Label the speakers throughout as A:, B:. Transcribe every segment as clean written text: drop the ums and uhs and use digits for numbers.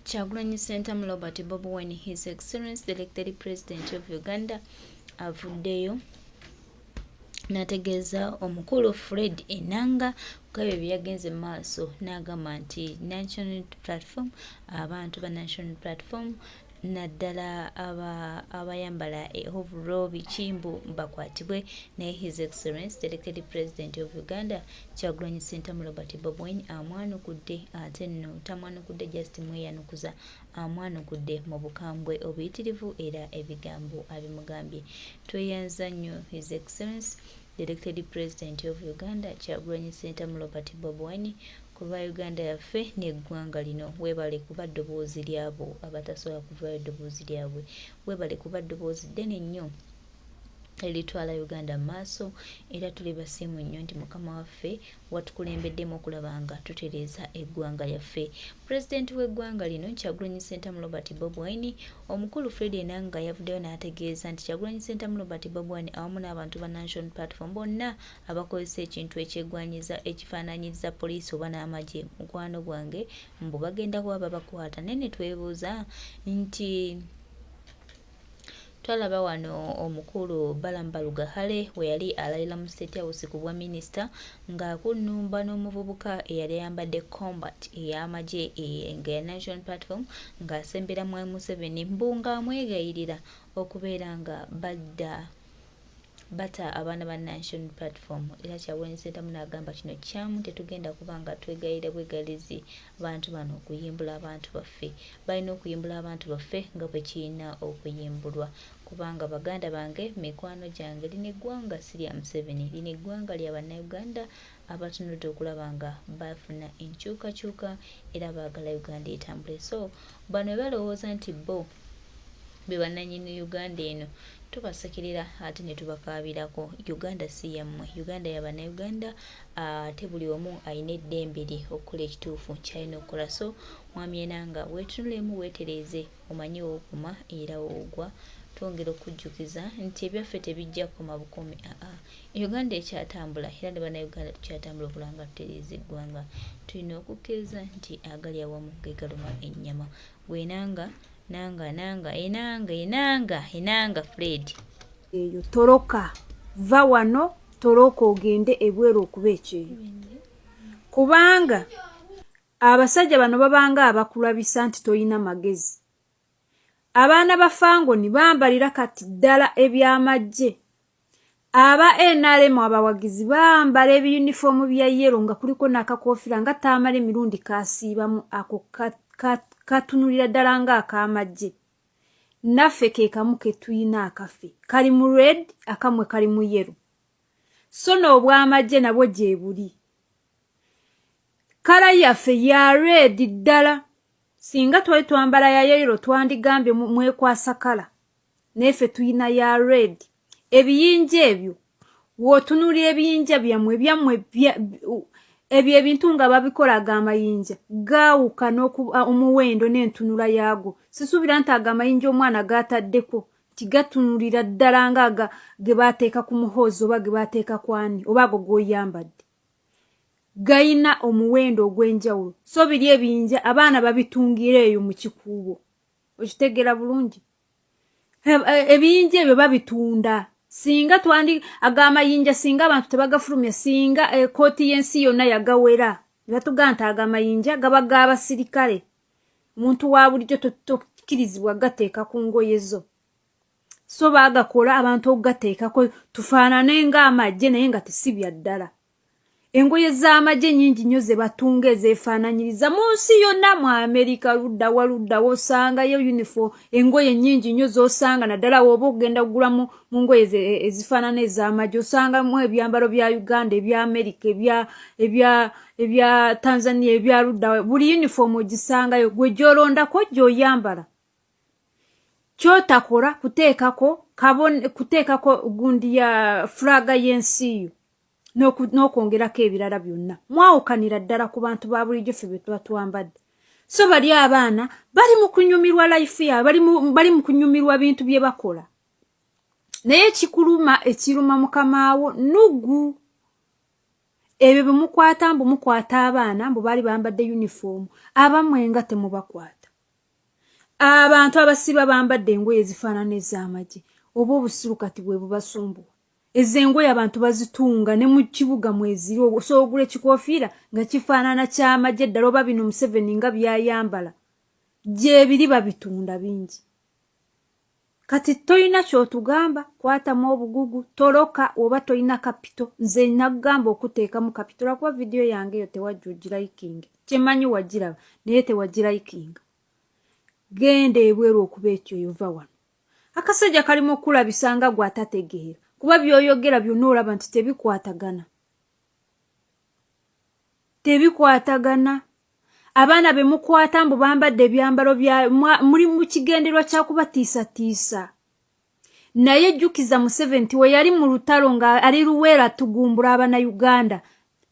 A: Kyagulanyi Ssentamu Robert Bobi Wine, His Excellency the elected President of Uganda, avuddeyo n'ategeeza omukulu Fred Enanga ku ebyo bye yagenze mu maaso n'agamba nti National Platform, abantu ba National Platform naddala abayambala overall biki mbu bakwatibwe. Naye His Excellence the elected President of Uganda Kyagulanyi Ssentamu Robert Bobi Wine amwanukudde, ate nno tamwanukudde just mweyanukuza, amwanukudde mu bukambwe obuyitirivu era ebigambo abimugambye. Tweyanza nnyo His Excellence the elected President of Uganda Kyagulanyi Ssentamu Robert Bobi Wine ku lwa Uganda yaffe n'eggwanga lino. Weebale kuba ddoboozi lyabo abatasobola kuvaayo ddoboozi lyabwe. Weebale kuba ddoboozi ddene nnyo eritwala Uganda mu maaso, era tuli basiimu nnyo nti Mukama waffe watukulembeddemu okulaba nga tutereeza eggwanga lyaffe. Pulezidenti w'eggwanga lino Kyagulanyi Ssentamu Robert Bobi Wine, omukulu Fred Enanga yavuddeyo n'ategeeza nti Kyagulanyi Ssentamu Robert Bobi Wine awamu n'abantu ba National Platform bonna abakozesa ekintu ekyegwanyiza ekifaananyiriza poliisi oba n'amagye, mukwano gwange, mbu bagenda kuba babakwata. Naye ne twebuuza nti twalaba wano omukulu Balaam Barugahare we yali alayira mu State House ku bwa minisita ng'akunnumba n'omuvubuka eyali ayambadde combat ey'amagye nga ya National Platform ng'asembera Mwami Museveni mbu ng'amwegayirira okubeera nga badda bata abaana ba National Platform. Era Kyagulanyi Ssentamu n'agamba kino kikyamu, tetugenda kuba nga twegayirira bwegayirizi bantu bano okuyimbula abantu baffe. Balina okuyimbula abantu baffe nga bwe kirina okuyimbulwa, kubanga baganda bange, mikwano gyange, lino eggwanga si lya Museveni, lino eggwanga lya Bannayuganda abatunudde okulaba nga bafuna enkyukakyuka era baagala Uganda etambule. So bano bwe balowooza nti bo be bannannyini Uganda eno, tubasekerera ate ne tubakaabirako. Uganda si yammwe, Uganda ya Bannayuganda, ate buli omu alina eddembe lye okukola ekituufu ky'alina okukola. So Mwami Enanga, weetunulemu, weetereeze, omanye w'okoma era w'ogwa. Twongera okukujjukiza nti ebyaffe tebijja kukoma bukomi, aa Uganda ekyatambula era ne Bannayuganda tukyatambula okulaba nga tutereeza eggwanga. Tulina okukkiriza nti agali awamu ge galuma ennyama. Gwe Enanga, Nanga, Nanga, Enanga, Enanga, Enanga Fred.
B: Eyo toloka, va wano, toloka ogende ebweru okuba ekyeyo, kubanga abasajja bano babanga abakulabisa nti toyina magezi. Abaana ba Fangoni bambalira kati ddala ebyamagye. Aba NRM abawagizi bambala ebiyunifoomu bya yellow nga kuliko n'akakoofira nga Tamale Mirundi k'asiibamu, ako katunulira ddala ng'ak'amagye. Naffe ke kamu ke tuyina akaffe kali mu red, akammwe kali mu yellow. So n'obwamagye nabwo gyebuli. Kkala yaffe ya red ddala. Singa twali twambala ya yellow twandigambye mwekwasa kkala. Naye ffe tuyina ya red. Ebiyinja ebyo w'otunuulira ebiyinja byammwe, ebyammwe ebyo ebintu nga babikola ag'amayinja gaawukana omuwendo n'entunula yaago. Sisuubira nti ago amayinja omwana g'ataddeko nti gatunulira ddala nga ge baateeka ku Muhoozi oba ge baateeka ku ani oba ago g'oyambadde. Gayina omuwendo ogw'enjawulo. So biri ebiyinja abaana babitungira eyo mu Kikuubo. Okitegeera bulungi? Ebiyinja ebyo babitunda. Singa twandi ag'amayinja singa abantu tebagafulumya, singa ekkooti y'ensi yonna yagawera ne batugamba nti ag'amayinja gaba g'abasirikale, omuntu wa bulijjo tokkirizibwa gateeka ku ngoye zo. So baagakola abantu okugateekako tufaanane ng'amagye, naye nga tesi bya ddala. Engoye z'amagye nnyingi nnyo ze batunga ezeefaananyiriza mu nsi yonna, mu Amerika luddawa luddawa osangayo uniform, engoye nnyingi nnyo z'osanga, naddala w'oba ogenda kugula mu ngoye ezifaanana ez'amagye, osangamu ebyambalo bya Uganda, ebya Amerika, ebya Tanzania, ebya luddawa, buli uniform ogisangayo, gwe gy'olondako gy'oyambala. Ky'otakola kuteekako kuteekako gundi ya fulaga y'ensi yo n'okwongerako ebirala byonna. Mwawukanira ddala ku bantu ba bulijjo ffe bye tuba twambadde. So bali abaana bali mu kunyumirwa life yaabwe, bali mu kunyumirwa bintu bye bakola. Naye ekikuluma ekiruma mukamaawo nnugu. Ebyo bye mukwata mbu mukwata abaana mbu baali bambadde yunifoomu, abammwe nga temubakwata. Abantu abasiba bambadde engoye ezifaanana ez'amagye, oba obusiru kati bwe bubasumbuwa. Ezo engoye abantu bazitunga ne mu kibuga mweziri, osobola ogula ekikofiira nga kifaanana ky'amagye ddala, oba bino Museveni nga byayambala gyebiri, babitunda bingi. Kati toyina kyotugamba, kwatamu obugugu, toloka oba toyina capital. Nze nagamba okuteekamu capital lwakuba vidiyo yange eyo tewajja ogilikinga, kyemanyi wagiraba naye tewagilikinga. Genda ebweru okuba ekyo yova wano. Akasajja kalimu okulabisa nga gwatategeera, kuba byoyogera byonna olaba nti tebikwatagana, tebikwatagana. Abaana be mukwata mbu bambadde ebyambalo bya muli mu kigenderwa kya kubatiisatiisa, naye jjukiza Museveni nti we yali mu lutalo nga ali Luweero tugumbula Abannayuganda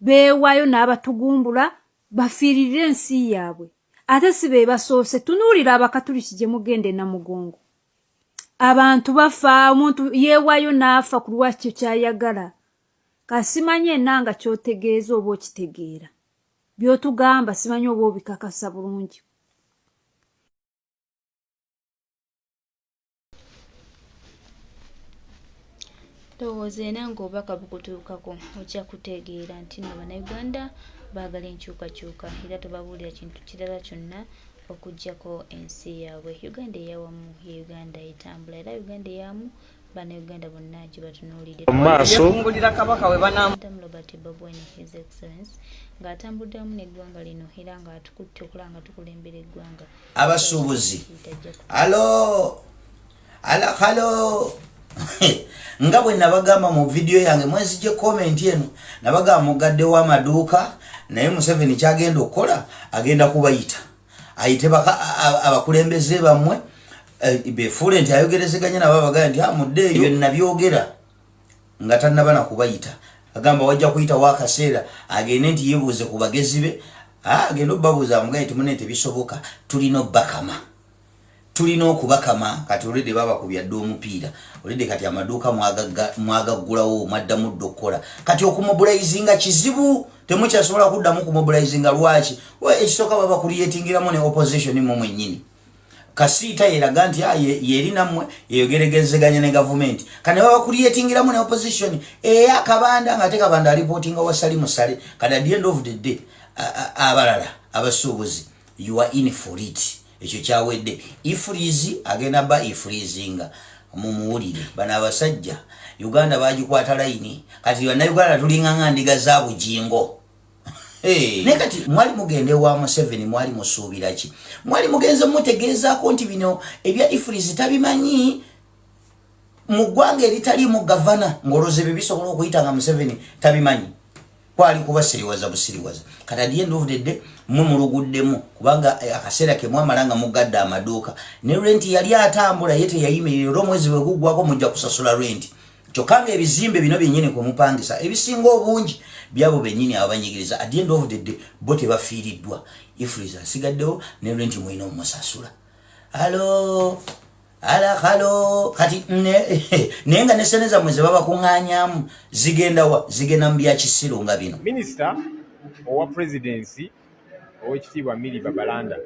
B: beewaayo n'abatugumbula bafiiririre ensi yaabwe, ate si be basoose. Tunuulira Abakatuliki gye mugenda e Namugongo, abantu bafa, omuntu yeewaayo n'afa ku lwakyo kyayagala. Kasimanyi enanga kyotegeeza oba okitegeera by'otugamba, simanyi oba obikakasa bulungi.
A: Ndowooza era ng'obubaka bukutuukako, ojja kutegeera nti nno Bannayuganda baagala enkyukakyuka era tobabuulira kintu kirala kyonna okuggyako ensi yaabwe. Uganda eyawamu ye Uganda etambula era Uganda eyawamu Bannayuganda bonna gye batunuulidde.
C: Mu maaso.
D: Yefungulira Kabaka we banaamu.
A: Madam Robert Bobi Wine, His Excellence, ng'atambudde wamu n'eggwanga lino era ng'atukutte okulaba nga tukulembera eggwanga.
E: Abasuubuzi, alo ala halo, nga bwe nabagamba mu vidiyo yange, mwenzije comment eno, nabagamba mugaddewo amaduuka, naye Museveni kyagenda okukola, agenda kubayita, ayite abakulembeze bammwe, befuule nti ayogerezeganya nabo, abagamba nti amuddeeyo. Ah, nabyogera nga tannaba nakubayita, agamba wajja kuyitawo akaseera agende nti yebuuze ku bagezi be. Ah, agende obabuuza, amugaye nti mune tebisoboka, tulina obbakama, tulina okubakama. Kati olwedde babakubya dde omupiira olwedde, kati amaduuka mwagaggulawo, mwaddamu dde okukola. Kati okumobilizinga kizibu, temukyasobola kuddamu kumobilizinga. Lwaki? Ekisooka, baba creatingiramu ne opposition mu mwennyini. Kasiita yeraga nti ah, yeri nammwe, yeyogeregezeganya ne gavumenti. Kane baba creatingiramu ne opposition eya Kabanda, nga ate Kabanda alipotinga wasali musale. Kati at the end of the day, abalala abasuubuzi, you are in for it. Ekyo kyawedde. EFRIS agenda ba efreezinga, mumuwulire. Bano abasajja Uganda bagikwata layini. Kati Bannayuganda tulinganga ndiga za Bugingo. Naye kati mwali mugenda ewa Museveni, mwali musuubira ki? Mwali mugenze mutegeezaako nti bino ebya EFRIS tabimanyi mu ggwanga eritaliimu gavana, ng'olowooza ebyo bisobola okuyita nga Museveni tabimanyi? Kwali kubasiriwaza busiriwaza. Kati at the end of the day mwe muluguddemu, kubanga akaseera ke mwamala nga mugadde amaduuka ne renti yali atambula, ye teyayimirira, era omwezi bwe guggwako mujja kusasula renti. Kyokka nga ebizimbe bino byennyini kwe mupangisa, ebisinga obungi byabo bennyini ababanyigiriza. At the end of the day bo tebafiiriddwa, EFRIS asigaddewo ne renti mulina omumusasula. Alo ala halo, kati naye nga ne sente zammwe ze babakuŋŋaanyamu zigenda wa? Zigenda mu byakisiru nga bino.
C: Minisita owa Presidency, Owekitiibwa Milly Babalanda,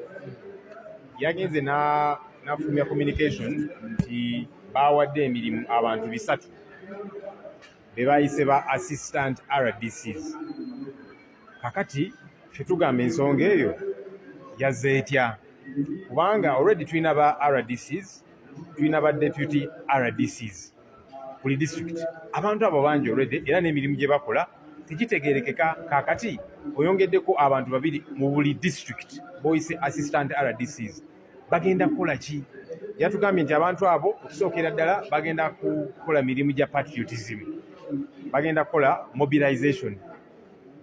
C: yagenze n'afulumya communication nti bawadde emirimu abantu 300 be bayise ba assistant RDCs. Kakati ffe tugamba ensonga eyo yazze etya? Kubanga already tulina ba RDCs, tulina ba deputy RDCs buli district. Abantu abo bangi already, era n'emirimu gye bakola tegitegerekeka. Kakati oyongeddeko abantu 2 mu buli district boyise assistant RDCs, bagenda kukola ki? Yatugambye nti abantu abo okusookera ddala bagenda kukola mirimu gya patriotism, bagenda kukola mobilization,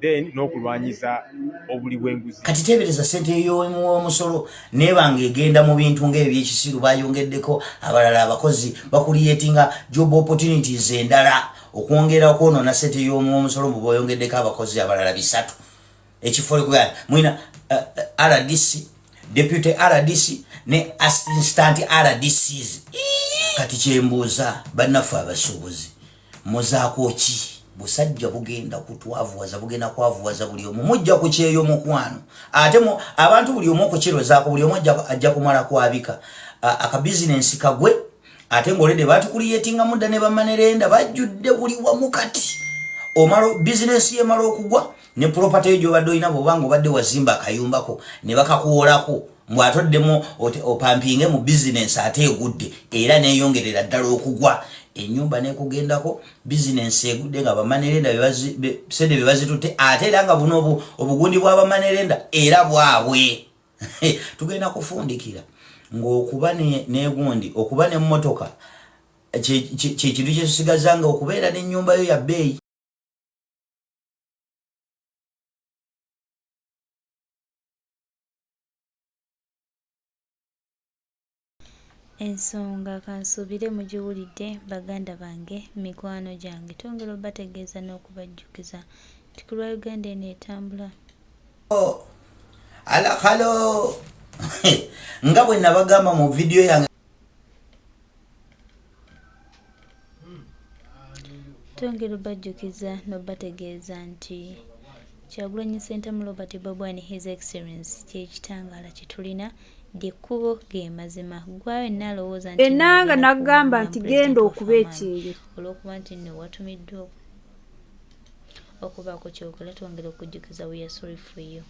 C: then n'okulwanyisa obuli bw'enguzi.
E: Kati teebereza sente y'omusolo neeba nga egenda mu bintu ng'ebyo byekisiru. Bayongeddeko abalala abakozi, bacreatinga job opportunities endala okwongera okwonoona sente y'omusolo. Mu boyongeddeko abakozi abalala 300, ekifo mulina RDC, deputy RDC ne assistant RDCs. Kati kyembuuza bannaffe abasuubuzi, muzaako ki? Busajja bugenda kutwavuwaza, bugenda kwavuwaza buli omu. Mujja ku kyeyo mukwano, ate abantu buli omu okukirozaako, buli omu ajja kumala kwabika akabizinensi kagwe. Ate ng'olede batukuliyetinga mudda ne bamanerenda bajjudde buli wamu. Kati omala bizinensi yemala okugwa ne property yo gyobadde olina, bwobanga obadde wazimba akayumbako ne bakakuwolako, mbwatoddemu opampinge mu bizinensi ate egudde era neyongerera ddala okugwa, enyumba nekugendako, bizinensi egudde nga bamanerenda sente bebazitutte. Ate era nga buno obugundi bwabamanerenda era bwabwe tugenda kufundikira ng'okuba negundi, okuba nemmotoka kyekintu kyetusigaza, nga okubeera n'ennyumba yo ya bbeeyi.
A: Ensonga kansuubire mugiwulidde, baganda bange, mikwano gyange. Twongera obategeeza n'okubajjukiza nti ku lwa Uganda eno etambula.
E: Halo, nga bwe nabagamba mu vidiyo yange.
A: Twongera obajjukiza n'obategeeza nti Kyagulanyi Ssentamu Robert Bobi Wine, His Excellence, kyekitangaala kye tulina, lyekkubo, ge mazima. Gwawe yenna alowooza nti
B: Enanga nagamba nti genda okuba ekyeyo.
A: Olw'okuba nti nno watumiddwa okubaako kyokola, twongera okujjukiza, we are sorry for you.